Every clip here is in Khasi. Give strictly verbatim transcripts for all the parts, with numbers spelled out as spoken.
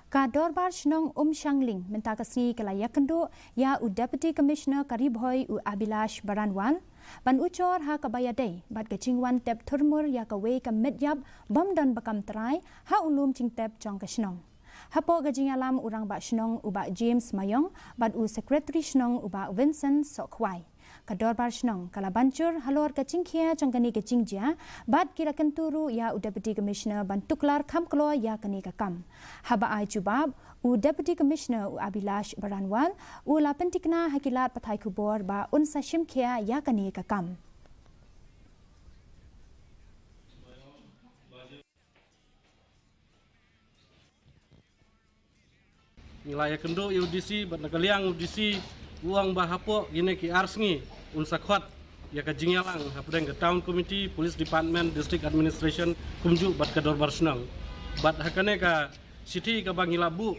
Ka Dorbar Shnong Umshangling mynta ka sngi ka la ïakynduh ïa u Deputy Commissioner ka Ri Bhoi u Abhilash Baranwal ban ujor ha kaba ïadei bad ka jingwan tep thurmur ïa kawei ka met ïap bym don ba kam trai ha u lum jingtep jong ka shnong. Hapoh ka jingïalam u Rangbah Shnong u Bah James Mayong bad u Secretary Shnong u Bah Vincent Sohkhwai. Ka Dorbar Shnong ka la ban jur halor ka jingkhia jong kane ka jingjia bad ki la kyntu ruh ïa u Deputy Commissioner ban tuklar kham kloi ïa kane ka kam. Haba ai jubab, u Deputy Commissioner u Abhilash Baranwal u la pyntikna ha ki lad pathai khubor ba un sa shim khia ïa kane ka kam. Ngi la ïakynduh ïa u D C bad na ka liang u D C u ong ba hapoh kine ki ar sngi un sa khot ïa ka jingïalang hapdeng ka Town Committee, Police Department, District Administration kumjuh bad ka Dorbar Shnong. Bad ha kane ka shithi kaba ngi la buh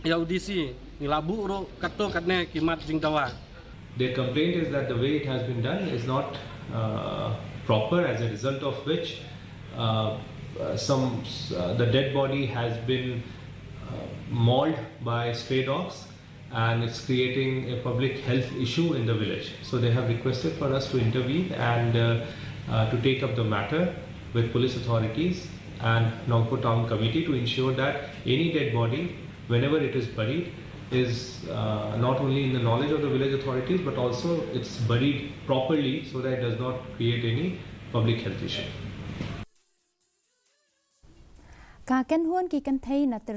ïa u D C, ngi la buh ruh katto katne ki mat jingdawa. Their complaint is that the way it has been done is not uh, proper, as a result of which uh, uh, some uh, the dead body has been uh, mauled by stray dogs, and it's creating a public health issue in the village. So they have requested for us to intervene and uh, uh, to take up the matter with police authorities and Nongpoh Town Committee to ensure that any dead body, whenever it is buried, is uh, not only in the knowledge of the village authorities but also it's buried properly so that it does not create any public health issue. Ka kynhun ki kynthei na